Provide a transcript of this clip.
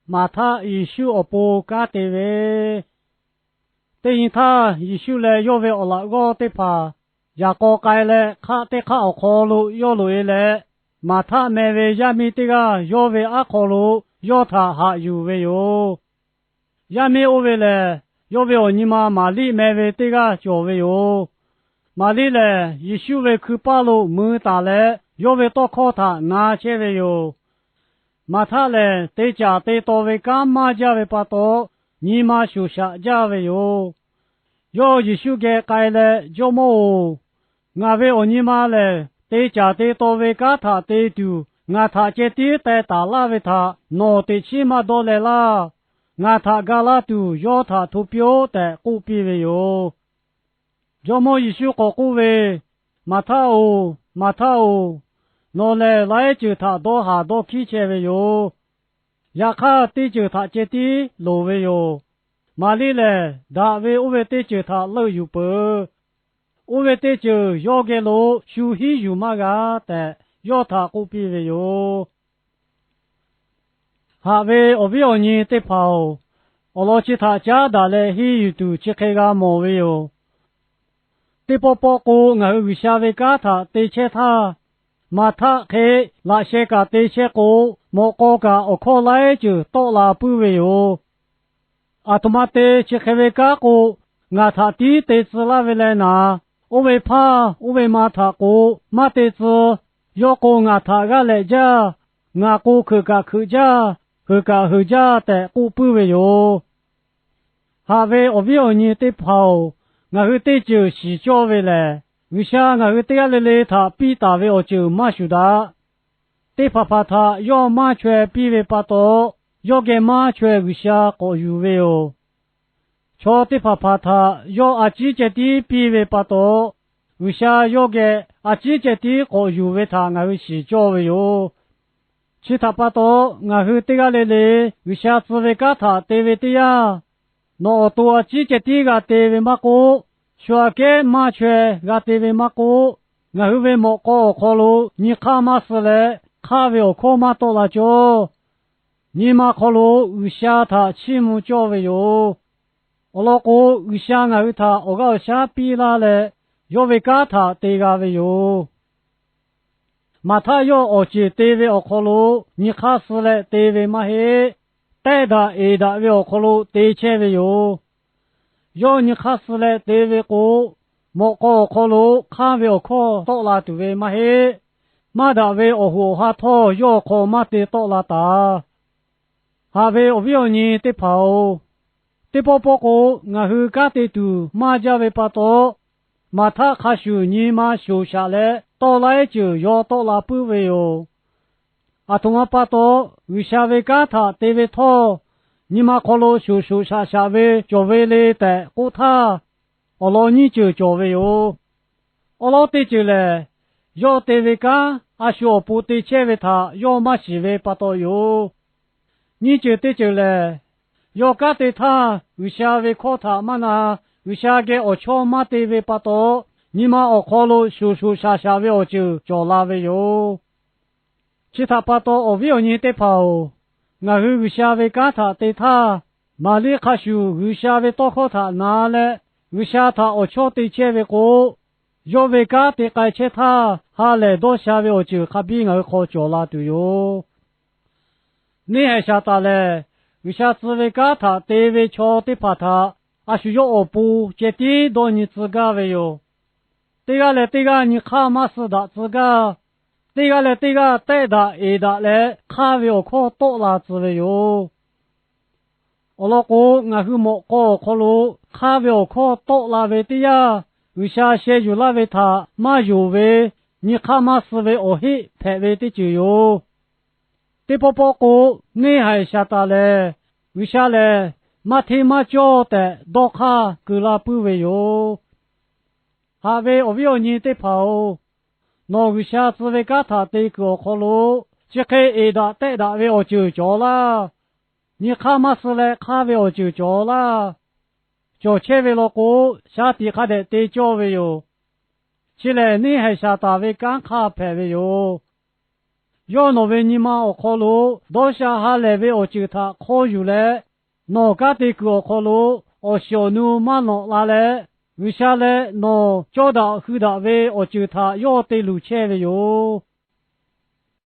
Maˍhtaˆ Yeˍsuˆ awˬ pon kanˉ te ve. Teˇ nyi htaˇ, Yeˍsuˆ leh yawˇ ve awˬ laꞈ g'awˇ teˇ hpaˍ yaꞈ k'aw k'ai leh, hk'aˆ teˇ hk'aˆ awˬ hk'aw lo yawˇ loꞈ-e leh, Maˍhtaˆ meh ve yaˇ miˇ teˇ g'aˇ yawˇ ve aˉ hk'aw lo yawˇ htaꞈ haꞈ yuˬ ve yoˬ. Yaˇ miˇ oˇ ve lehˬ, yawˇ ve awˬ nyi ma Maˍriˆ meh ve teˇ g'aˇ cawˬ ve yoˬ. Maˍriˆ lehˬ, Yeˍsuˆ ve hkui paˇ lo mui taˍ leh, yawˇ ve tawˇ hkawˇ htaꞈ na chehˇ ve yoˬ. Maˍhtaˆ lehˬ, te caˍ te taw ve kanˉ maˇ jaˇ ve pa taw, nyi ma shoˍ shaꞈ jaˇ ve yoˬ. Yawˇ Yeˍsuˆ geh k'ai leh, Jawˇmawˇ-oˬ, ngaˬ ve awˬ nyi ma lehˬ te caˍ te taw ve kanˉ htaꞈ te tuˬ ngaˬ htaꞈ ceh tiˉ teh taˍ laˇ ve htaꞈ nawˬ teꞈ chiˉ maˇ dawˇ leh laˇ. Ngaˬ htaꞈ ga laˇ tuˬ yawˇ htaꞈ hto piˇ-oˆ tehꞈ k'oˆ piˇ ve yoˬ. Jawˇmawˇ Yeˍsuˆ k'awꞈ k'oˆ ve, Maˍhtaˆ-oˬ, Maˍhtaˆ-oˬ, nawˬ lehˬ laiˉ ceuˬ htaꞈ dawˇ haˍ dawˇ hkiˉ chehˇ ve yoˬ. Yaꞈ hk'aˇ, teˇ ceuˬ htaꞈ ceh tiˉ loˍ ve yoˬ. Maˍriˆ lehˬ, daꞈ ve oˇ ve teˇ ceuˬ htaꞈ leuˆ yuˬ peuˬ. Oˇ ve teˇ ceuˬ yawˇ geh lo shu hiˉ yuˬ maˇ g'a tehꞈ, yawˇ htaꞈ k'oˆ piˇ ve yoˬ. Haꞈ ve awˬ viˉ awˬ nyi teˇ hpaˍ-oˬ, awˬ lawn chi htaꞈ caˉ daꞈ leh henˇ yuˬ tuˬ chi hk'e g'a mawˬ ve yoˬ. Teˇ pawˆ pawˆ k'o, ngaˬ hui G'uiˬsha ve kanˉ htaꞈ te chehˇ htaˇ, Maˍhtaˆ hk'e laꞈ sheh kaꞈ te chehˇ k'o, mawꞈ k'aw kaꞈ awˬ hkawˇ laiˉ ceuˬ tawˆ la puiˉ ve yoˬ. Aˬ htoꞈ ma te chi hk'e ve kanˉ k'o, ngaˬ htaꞈ tiˉ te tcuh laˇ ve leh naˍ, oˇ ve hpaˇ oˇ ve ma htaꞈ k'o maˇ te tcuh. Yawˇ k'o, ngaˬ htaꞈ g'aˇ lehꞈ jaˇ, ngaˬ k'o, hkeuꞈ kaꞈ hkeuꞈ jaˇ, heuˬ kaꞈ heuˬ jaˇ tehꞈ k'oˆ puiˉ ve yoˬ. Haꞈ ve awˬ viˉ awˬ nyi teˇ hpaˍ-oˬ, ngaˬ hui teˇ ceuˬ shiˍ cawˇ ve lehˬ, G'uiˬsha ngaˬ hui teˇ g'aˇ le le htaꞈ piˇ taˍ ve awˬ ceuˬ maˇ shuˍ daꞈ. Teˇ hpaˍ hpaˍ htaꞈ yawˇ maˇ chaweh piˇ ve pa taw, yawˇ geh maˇ chaweh G'uiˬsha k'awꞈ yuˬ ve yoˬ. Chaw teˇ hpaˍ hpaˍ htaꞈ yawˇ a ciˉ ceh tiˉ piˇ ve pa taw, G'uiˬsha yawˇ geh a ciˉ ceh tiˉ k'awꞈ yuˬ ve htaꞈ ngaˬ hui shiˍ cawˇ ve yoˬ. Chi htaꞈ pa taw, ngaˬ hui teˇ g'aˇ le le G'uiˬsha tcuh ve kanˉ htaꞈ te ve teˇ yanˇ, nawˬ awˬ to a ciˉ ceh tiˉ g'a te ve maˇ k'oˆ, shu aꞈ kehˉ maˇ chaweh g'a te ve maˇ k'oˆ, ngaˬ hui ve mawꞈ k'aw awˬ hk'aw lo nyi hk'aˇ maˇ suh leh hk'aˇ ve awˬ hkawˇ maˇ tawˆ la cawˇ. Nyi ma hk'aw lo G'uiˬsha htaꞈ chiˇ mvuh cawˇ ve yoˬ. Awˬ lawn k'o, G'uiˬsha ngaˬ hui htaꞈ awˬ g'aˇ awˬ shaˉ piˇ laˇ leh, yawˇ ve kanˉ htaꞈ te g'a ve yoˬ. Maˍhtaˆ yawˇ awˬ ceˬ te ve awˬ hk'aw lo nyi hk'aˇ suh leh te ve maˇ heˆ. Tehˆ daꞈ eˍ daꞈ ve awˬ hk'aw lo te chehˇ ve yoˬ. Yawˇ nyi hk'aˇ suh leh te ve k'o, mawꞈ k'aw awˬ hk'aw lo hk'aˇ ve awˬ hkawˇ tawˆ la tuˬ ve maˇ heˆ. Maˇ daꞈ ve awˬ hoꞈ awˬ ha htawˇ yawˇ awˬ hk'aw maˇ te tawˆ la taˍ. Haꞈ ve awˬ viˉ awˬ nyi teˇ hpaˍ-oˬ, teˇ pawˆ pawˆ k'o, ngaˬ hui kanˉ te tuˬ maˇ jaˇ ve pa taw, Maˍhtaˆ hk'a shuˍ nyi ma shoˍ shaꞈ leh tawˇ laiˉ ceuˬ yaw tawˆ la puiˉ ve yoˬ. Aˬ htoꞈ ma pa taw, G'uiˬsha ve kanˉ htaꞈ te ve htawˇ, nyi ma hk'aw lo shoˍ shoˍ shaꞈ shaꞈ ve cawˬ ve le tehꞈ k'oˆ htaˇ, awˬ lawn nyiˇ ceuˬ cawˬ ve yoˬ. Awˉ lawˉ teˇ ceuˬ lehˬ, yawˇ te ve kanˉ a shu awˬ pon te chehˇ ve htaꞈ yawˇ maˇ shiˍ ve pa taw yoˬ. Nyiˇ ceuˬ teˇ ceuˬ lehˬ, yawˇ kanˉ te htaˇ G'uiˬsha ve hkawˇ htaꞈ maˇ na, G'uiˬsha geh awˬ chawˇ maˇ te ve pa taw, nyi ma awˬ hk'aw lo shoˍ shoˍ shaˍ shaˍ ve awˬ ceuˬ cawˬ la ve yoˬ. Chi htaꞈ pa taw, awˬ viˉ awˬ nyi teˇ hpaˍ-oˬ, ngaˬ hui G'uiˬsha ve kanˉ htaꞈ te htaˇ, Maˍriˆ hk'a shuˍ G'uiˬsha ve tawˇ hkawˇ htaꞈ na leh, G'uiˬsha htaꞈ awˬ chawˇ te chehˇ ve k'o, yawˇ ve kanˉ te k'ai chehˇ htaˇ ha lehˬ dawˇ sha ve awˬ ceuˬ hk'a biˇ ngaˬ hui hk'aw cawˬ la tuˬ yoˬ. Neˇhaiˬ Saˍtanˍ lehˬ, G'uiˬsha tcuh ve kanˉ htaꞈ te ve chaw teˇ hpaˍ htaꞈ a shu yawˇ awˬ pon ceh tiˉ dawˇ nyi tcuh gaˇ ve yoˬ. Teˇ g'aˇ leh teˇ g'aˇ nyi hk'aˇ maˇ suh daꞈ tcuh gaˇ. Teˇ g'aˇ leh teˇ g'aˇ tehˆ daꞈ eˍ daꞈ leh hk'aˇ ve awˬ hkawˇ tawˆ la tcuh ve yoˬ. Awˬ lawn k'o, ngaˬ hui mawꞈ k'aw awˬ hk'aw lo hk'aˇ ve awˬ hkawˇ tawˆ la ve teˇ yanˇ, G'uiˬsha sheh yuˬ laˇ ve htaꞈ maˇ yonˍ ve, nyi hk'aˇ maˇ suh ve awˬ heˆ hpehꞈ ve teˇ ceuˬ yoˬ. Teˇ pawˆ pawˆ k'o, neˇhaiˬ Saˍtanˍ lehˬ, G'uiˬsha lehˬ maˇ hteˇ maˇ cawˇ tehꞈ dawˇ hk'aˇ keu la puiˉ ve yoˬ. Haꞈ ve awˬ viˉ awˬ nyi teˇ hpaˍ-oˬ, nawˬ G'uiˬsha tcuh ve kanˉ htaꞈ te kuiˬ awˬ hk'aw lo chi hk'e eˍ daꞈ tehˆ daꞈ ve awˬ ceuˬ cawˬ laˇ. Nyi hk'aˇ maˇ suh leh hk'aˇ ve awˬ ceuˬ cawˬ laˇ. Cawˬ chehˇ ve law k'o, shaˉ tiꞈ hk'a dehꞈ te cawˇ ve yoˬ. Chi lehˬ, neˇhaiˬ Saˍtanˍ ve kanˉ hk'aˇ hpehꞈ ve yoˬ. Yawˇ nawˬ ve nyi ma awˬ hk'aw lo dawˇ sha ha lehˬ ve awˬ ceuˬ htaꞈ hk'awˇ yuˬ leh, nawˬ kanˉ te kuiˬ awˬ hk'aw lo awˬ shiˍ awˬ nu maˇ nawꞈ la leh, G'uiˬsha leh nawˬ cawˇ daꞈ hui daꞈ ve awˬ ceuˬ htaꞈ yawˇ te luˬ chehˇ ve yoˬ.